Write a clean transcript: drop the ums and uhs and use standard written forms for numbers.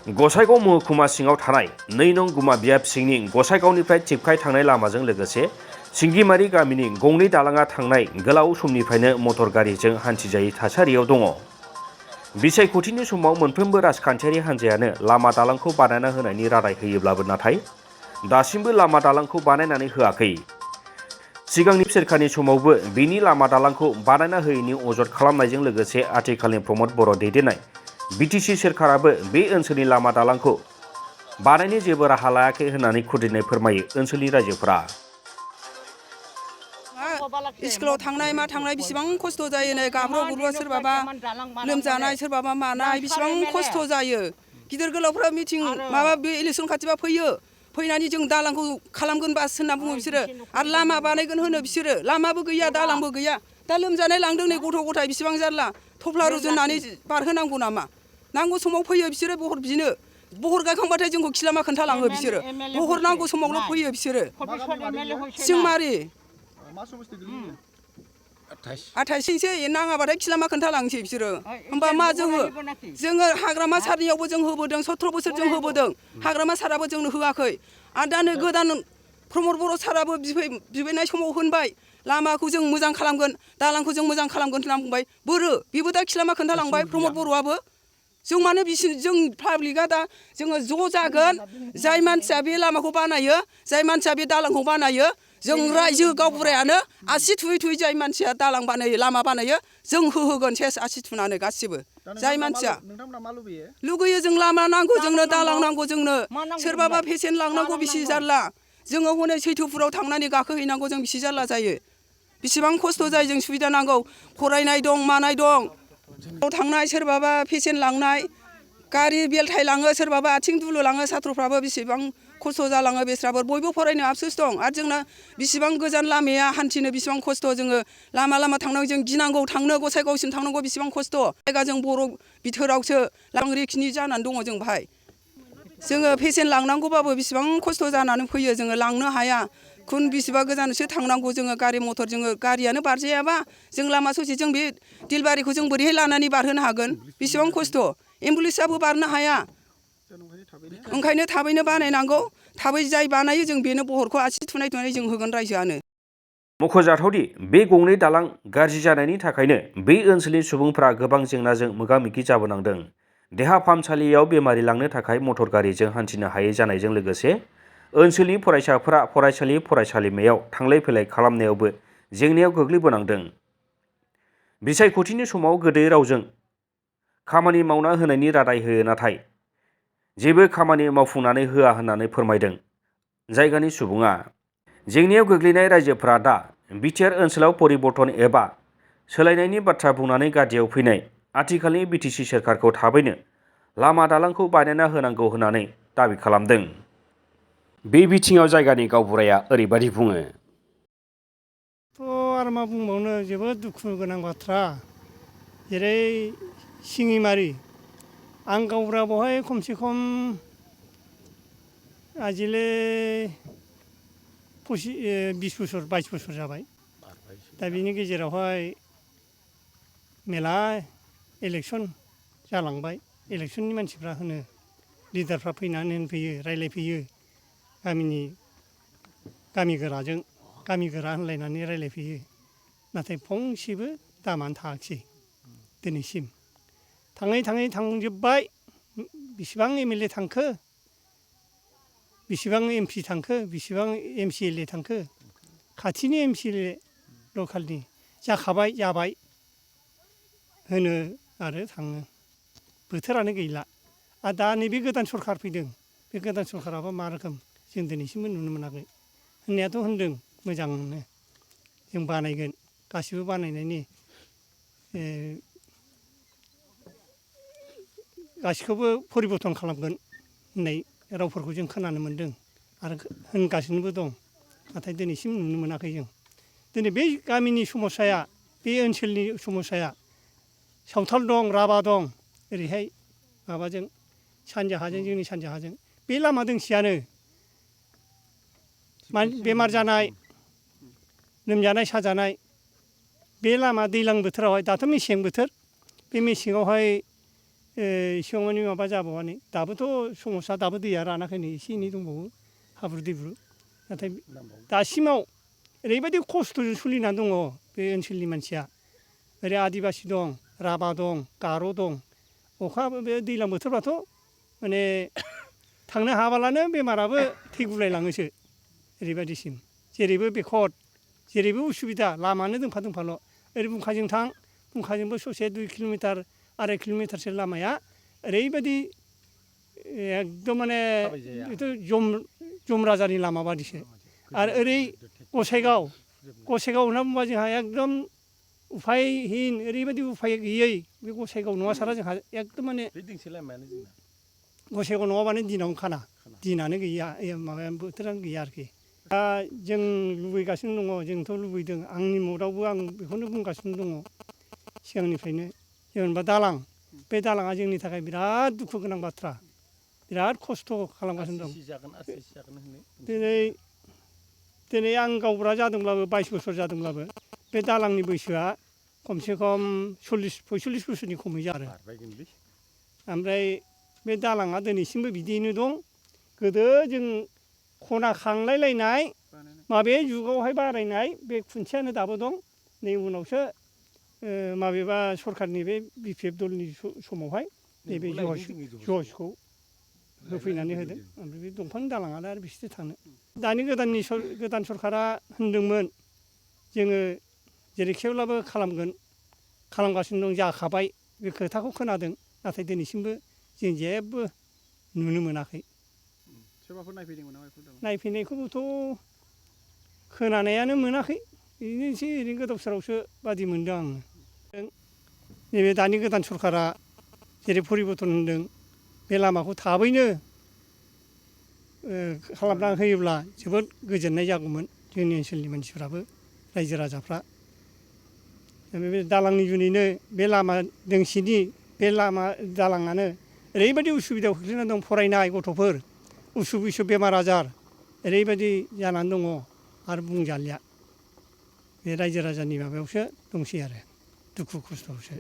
गसाइगाव महकुमा सिङाव थानाय 2 नं गुमा बियाब सिंनि गसाइगावनिफ्राय टिपकाय थांनाय लामाजों लोगोसे सिंगिमारि गामिनि गंनै दालाङा थांनाय गोलाव समनिफ्रायनो मटर गारिजों हान्थिजायै थासारियाव दङ। बिसायख'थिनि समाव मोनफ्रोमबो राजखान्थियारि हान्जायानो लामा दालांखौ बानायना होनायनि रादाय होयोब्लाबो नाथाय दासिमबो लामा दालांखौ बानायनानै होआखै। सिगांनि सोरखारनि समावबो बिनि लामा दालांखौ बानायना होयैनि अजद खालामनायजों लोगोसे आथिखालनि प्रमद बर' दैदेननाय बिटिसि सोरखाराबो बे ओनसोलनि लामा दालांखौ बानायनो जेबो राहा लायाखै होननानै खुदिनाय फोरमायो ओनसोलनि रायजोफोरा। स्कुलाव थांनाय मा थांनाय बेसेबां खस्थ' जायो नै गाब्र' गुब्र' सोरबाबा लोमजानाय सोरबाबा मानाय बेसेबां खस्थ' जायो। गिदिर गोलावफ्रा मिटिं माबा बे इलेक्सन खाथिबा फैयो। फैनानै जों दालांखौ खालामगोन बास होनना बुङो बिसोरो आरो लामा बानायगोन होनो बिसोरो लामाबो गैया दालांबो गैया। दा लोमजानाय लांदों नै गथ' गथाय बेसेबां जारला थफ्ला रुजुननानै बारहोनांगौ नामा? नांगौ समाव फैयो बिसोरो बहर बिनो बहर गायखांबाथाय जोंखौ खिलामा खोन्थालाङो बिसोरो बहर नांगौ समावल' फैयो बिसोरो। सिंमारि 28 नाङाबाथाय खिलामा खोन्थालांसै बिसोरो होमबा मा जोङो हाग्रामा सारनियावबो जों होबोदों 17 बोसोर जों होबोदों हाग्रामा साराबो जोंनो होआखै आरो दा नै गोदान प्रमद बर' साराबो बिबायनाय समाव होनबाय लामाखौ जों मोजां खालामगोन दालांखौ जों मोजां खालामगोन होनना बुंबाय बोरो बेबो दा खिलामा खोन्थालांबाय प्रमद बर'आबो जों मानो जों पाब्लिकआ दा जोङो ज' जागोन जाय मानसिया बे लामाखौ बानायो जाय मानसिया बे दालांखौ बानायो जों रायजो गावबुरायानो आसि थुयै थुयै जाय मानसिया दालां बानायो लामा बानायो जों होहोगोन सेस आसि थुनानै गासिबो जाय मानसिया लुगैयो जों लामा नांगौ जोंनो दालां नांगौ जोंनो सोरबाबा पेसेन्ट लांनांगौ बेसे जारला जोङो हनै सैथोपुराव थांनानै गाखोहैनांगौ जों बेसे जारला जायो बेसेबां खस्थ' जायो जों सुबिदा नांगौ फरायनाय दं मानाय दं थांनाय सोरबाबा पेसेन्ट लांनाय गारि बेलथाय लाङो सोरबाबा आथिं दुलु लाङो साथ्रफ्राबो बेसेबां खस्थ' जालाङो बेस्राबो बयबो फरायनो आफसोस दं आरो जोंना बेसेबां गोजान लामाया हान्थिनो बेसेबां खस्थ' जोङो लामा थांनांगौ जों गिनांगौ थांनो गसाइगावसिम थांनांगौ बेसेबां खस्थ' जायगा जों बर' बिथोरावसो लांरिखिनि जानानै दङ जों बाहाय जोङो पेसेन्ट लांनांगौबाबो बेसेबां खस्थ' जानानै फैयो जोङो लांनो हाया खुन बेसेबा गोजानसो थांनांगौ जोङो गारि मथर जोङो गारियानो बारजायाबा जों लामा ससे जों बे दिलबारिखौ जों बोरैहाय लानानै बारहोनो हागोन बेसेबां खस्थ' एम्बुलेन्सआबो बारनो हाया ओंखायनो थाबैनो बानायनांगौ थाबै जाय बानायो जों बेनो बहरखौ आसि थुनाय जों होगोन रायजोआनो। मख'जाथावदि बे गंनै दालां गाज्रि जानायनि थाखायनो बे ओनसोलनि सुबुंफ्रा गोबां जेंनाजों मोगा-मोगि जाबोनांदों। देहा फाहामसालियाव बेमारि लांनो थाखाय मटर गारिजों हान्थिनो हायै जानायजों लोगोसे ओनसोलनि फरायसाफोरा फरायसालिमायाव थांलाय फैलाय खालामनायावबो जेंनायाव गोग्लैबोनांदों। बिसायख'थिनि समाव गोदै रावजों खामानि मावना होनायनि रादाय होयो नाथाय जेबो खामानि मावफुंनानै होआ होननानै फोरमायदों जायगानि सुबुङा। जेंनायाव गोग्लैनाय रायजोफोरा दा बिटिआर ओनसोलाव परिबर्तन एबा सोलायनायनि बाथ्रा बुंनानै गादियाव फैनाय आथिखालनि बिटिसि सोरखारखौ थाबैनो लामा दालांखौ बानायना होनांगौ होननानै दाबि खालामदों। बे बिथिङाव जायगानि गावबुराया ओरैबायदि बुङो। आरो मा बुंबावनो जोबोद दुखु गोनां बाथ्रा जेरै सिङिमारि आं गावबुरा बेवहाय खमसे खम आजिले 20 बोसोर 22 बोसोर जाबाय दा बिनि गेजेरावहाय मेला इलेक्सन जालांबाय इलेक्सननि मानसिफ्रा होनो लिडारफ्रा फैनानै होनफैयो रायलायफैयो गामि गोरा होनलायनानै रायलायफैयो नाथाय फंसेबो दामानो थाङाखिसै दिनैसिम थाङै थांजोब्बाय बेसेबां एमएलए थांखो बेसेबां एमपि थांखो बेसेबां एमसिएलए थांखो खाथिनि एमसिएलए लकेलनि जाबाय होनो आरो थाङो बोथोरानो गैला आरो दा नैबे गोदान सरखार फैदों बे गोदान सरखाराबा मा रोखोम जों दिनैसिमबो नुनो मोनाखै होननायाथ' होनदों मोजांनो जों बानायगोन गासिबो बानायनायनि गासिखौबो परिबर्तन खालामगोन होननाय रावफोरखौ जों खोनानो मोन्दों आरो होनगासिनोबो दं नाथाय दिनैसिम नुनो मोनाखै जों दिनै बे गामिनि समस्याया बे ओनसोलनि समस्याया सावथाल दं राभा दं ओरैहाय माबाजों सानजाहाजों जोंनि सानजाहाजों बे लामा दोंसेयानो बेमार जानाय लोमजानाय साजानाय बे लामा दैज्लां बोथोरावहाय दाथ' मेसें बोथोर बे मेसेङावहाय सिगांनि माबा जाबावानो दाबोथ' समस्या दाबो दैया रानाखै नै एसे एनै दंबावो हाब्रु दैब्रु नाथाय दासिमाव ओरैबायदि खस्थ'जों सोलिनानै दङ बे ओनसोलनि मानसिया ओरै आदिबासि दं राभा दं गार' दं अखा बे दैज्लां बोथोरबाथ' माने थांनो हाबालानो बेमाराबो थैगुलायलाङोसो ओरैबायदिसिम जेरैबो बेखद जेरैबो उसुबिदा लामायानो दोंफा दोंफाल' ओरै बुंखाजों थां बुंखाजोंबो ससे 2 किल'मिटार 2.5 किल'मिटारसो लामाया ओरैबायदि एकदम माने बेथ' जमराजानि लामा बादिसो आरो ओरै गसाइगाव होनना बुंबा जोंहा एकदम उफायहीन ओरैबायदि उफाय गैयै बे गसाइगाव नङा सारा जोंहा एकदम माने गसाइगाव नङाबानो दिनावनो खाना दिनानो गैया माबाया बोथोरानो गैया आरोखि दा जों लुबैगासिनो दङ जोंथ' लुबैदों आंनि मुडावबो आं बेखौनो बुंगासिनो दङ सिगांनिफ्रायनो जेनेबा दालां बे दालाङा जोंनि थाखाय बिराद दुखु गोनां बाथ्रा बिराद खस्थ' खालामगासिनो दं दिनै आं गावबुरा जादोंब्लाबो 22 बोसोर जादोंब्लाबो बे दालांनि बैसोआ खमसे खम 40-45 बोसोरनि खमै जादों ओमफ्राय बे दालाङा दिनैसिमबो बिदियैनो दं गोदो जों खना खांलायलायनाय माबे जुगावहाय बारायनाय बे खुन्थियानो दाबो दं नै उनावसो माबेबा सरखारनि बे BPF दलनि समावहाय नैबे जजखौ होफैनानै होदों ओमफ्राय बे दंफांनि दालाङालाय आरो बेसेथो थांनो दानि गोदान सरखारा होनदोंमोन जोङो जेरैखिब्लाबो खालामगासिनो दं जाखाबाय बे खोथाखौ खोनादों नाथाय दिनैसिमबो जों जेबो नुनो मोनाखै सोरबाफोर नायफैदोंमोन नामा नायफैनायखौबोथ' खोनानायानो मोनाखै बिदिनो एसे ओरैनो गोदाव सोरावसो बादि मोनदों आङो नैबे दानि गोदान सरखारा जेरै परिबर्तन होनदों बे लामाखौ थाबैनो खालामना होयोब्ला जोबोद गोजोननाय जागौमोन जोंनि ओनसोलनि मानसिफ्राबो रायजो राजाफ्रा बे दालांनि जुनैनो बे लामा दोंसेनि बे लामा दालाङानो ओरैबायदि उसुबिदायाव खोख्लैना दं फरायनाय गथ'फोर उसुख बिसुख बेमार आजार ओरैबायदि जानानै दङ आरो बुंजालिया बे रायजो राजानि माबायावसो दंसै आरो दुखु खस्थ'आवसो